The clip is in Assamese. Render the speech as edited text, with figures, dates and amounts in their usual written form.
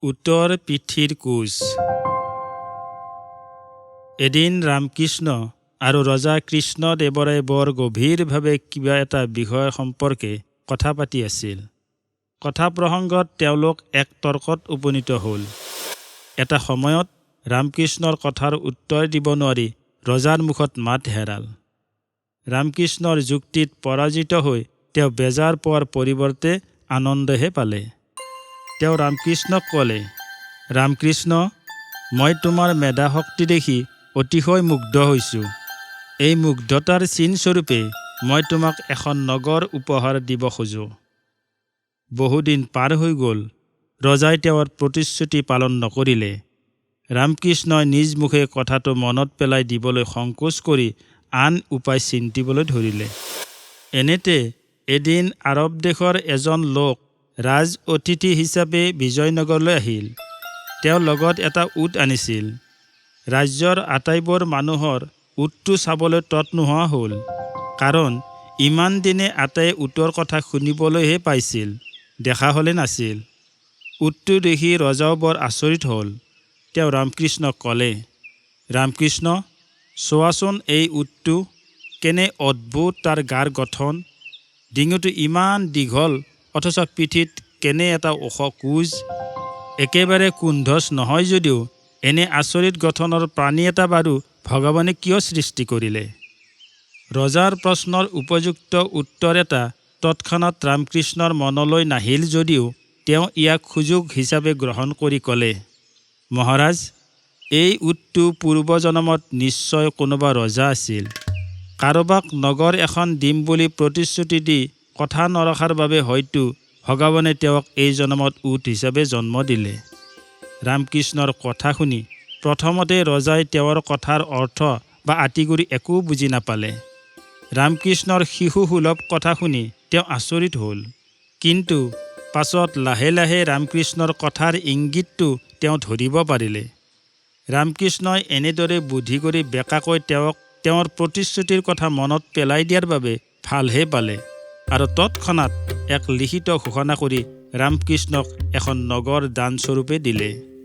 উটৰ পিঠিৰ কোঁচ। এদিন ৰামকৃষ্ণ আৰু ৰজা কৃষ্ণদেৱৰায়ে বৰ গভীৰভাৱে কিবা এটা বিষয় সম্পৰ্কে কথা পাতি আছিল। কথা প্ৰসঙ্গত তেওঁলোক এক তৰ্কত উপনীত হ'ল। এটা সময়ত ৰামকৃষ্ণৰ কথাৰ উত্তৰ দিব নোৱাৰি ৰজাৰ মুখত মাত হেৰাল। ৰামকৃষ্ণৰ যুক্তিত পৰাজিত হৈ তেওঁ বেজাৰ পোৱাৰ পৰিৱৰ্তে আনন্দহে পালে। তেওঁ ৰামকৃষ্ণক ক'লে, "ৰামকৃষ্ণ, মই তোমাৰ মেধাশক্তি দেখি অতিশয় মুগ্ধ হৈছোঁ। এই মুগ্ধতাৰ চিনস্বৰূপে মই তোমাক এখন নগৰ উপহাৰ দিব খোজোঁ।" বহুদিন পাৰ হৈ গ'ল, ৰজাই তেওঁৰ প্ৰতিশ্ৰুতি পালন নকৰিলে। ৰামকৃষ্ণই নিজ মুখে কথাটো মনত পেলাই দিবলৈ সংকোচ কৰি আন উপায় চিন্তিবলৈ ধৰিলে। এনেতে এদিন আৰৱ দেশৰ এজন লোক ৰাজ অতিথি হিচাপে বিজয়নগৰলৈ আহিল। তেওঁ লগত এটা উট আনিছিল। ৰাজ্যৰ আটাইবোৰ মানুহৰ উটটো চাবলৈ তত নোহোৱা হ'ল, কাৰণ ইমান দিনে আটায়ে উটৰ কথা শুনিবলৈহে পাইছিল, দেখা হ'লে নাছিল। উটটো দেখি ৰজাও বৰ আচৰিত হ'ল। তেওঁ ৰামকৃষ্ণক ক'লে, "ৰামকৃষ্ণ, চোৱাচোন এই উটটো, কেনে অদ্ভুত তাৰ গাৰ গঠন! ডিঙিটো ইমান দীঘল, অথচ পিঠিত কেনে এটা ওখ কুঁজ! একেবাৰে কুন্ধচ নহয় যদিও এনে আচৰিত গঠনৰ প্ৰাণী এটা বাৰু ভগৱানে কিয় সৃষ্টি কৰিলে?" ৰজাৰ প্ৰশ্নৰ উপযুক্ত উত্তৰ এটা তৎক্ষণাত ৰামকৃষ্ণৰ মনলৈ নাহিল যদিও তেওঁ ইয়াক সুযোগ হিচাপে গ্ৰহণ কৰি ক'লে, "মহাৰাজ, এই উটটো পূৰ্বজন্মত নিশ্চয় কোনোবা ৰজা আছিল। কাৰোবাক নগৰ এখন দিম বুলি প্ৰতিশ্ৰুতি দি কথা নৰখাৰ বাবে হয়তো ভগৱানে তেওঁক এই জন্মত উট হিচাপে জন্ম দিলে।" ৰামকৃষ্ণৰ কথা শুনি প্ৰথমতে ৰজাই তেওঁৰ কথাৰ অৰ্থ বা আঁতিগুৰি একো বুজি নাপালে। ৰামকৃষ্ণৰ শিশুসুলভ কথা শুনি তেওঁ আচৰিত হ'ল। কিন্তু পাছত লাহে লাহে ৰামকৃষ্ণৰ কথাৰ ইংগিতটো তেওঁ ধৰিব পাৰিলে। ৰামকৃষ্ণই এনেদৰে বুদ্ধি কৰি বেঁকাকৈ তেওঁক তেওঁৰ প্ৰতিশ্ৰুতিৰ কথা মনত পেলাই দিয়াৰ বাবে ভালহে পালে আৰু তৎক্ষণাত এক লিখিত ঘোষণা কৰি ৰামকৃষ্ণক এখন নগৰ দানস্বৰূপে দিলে।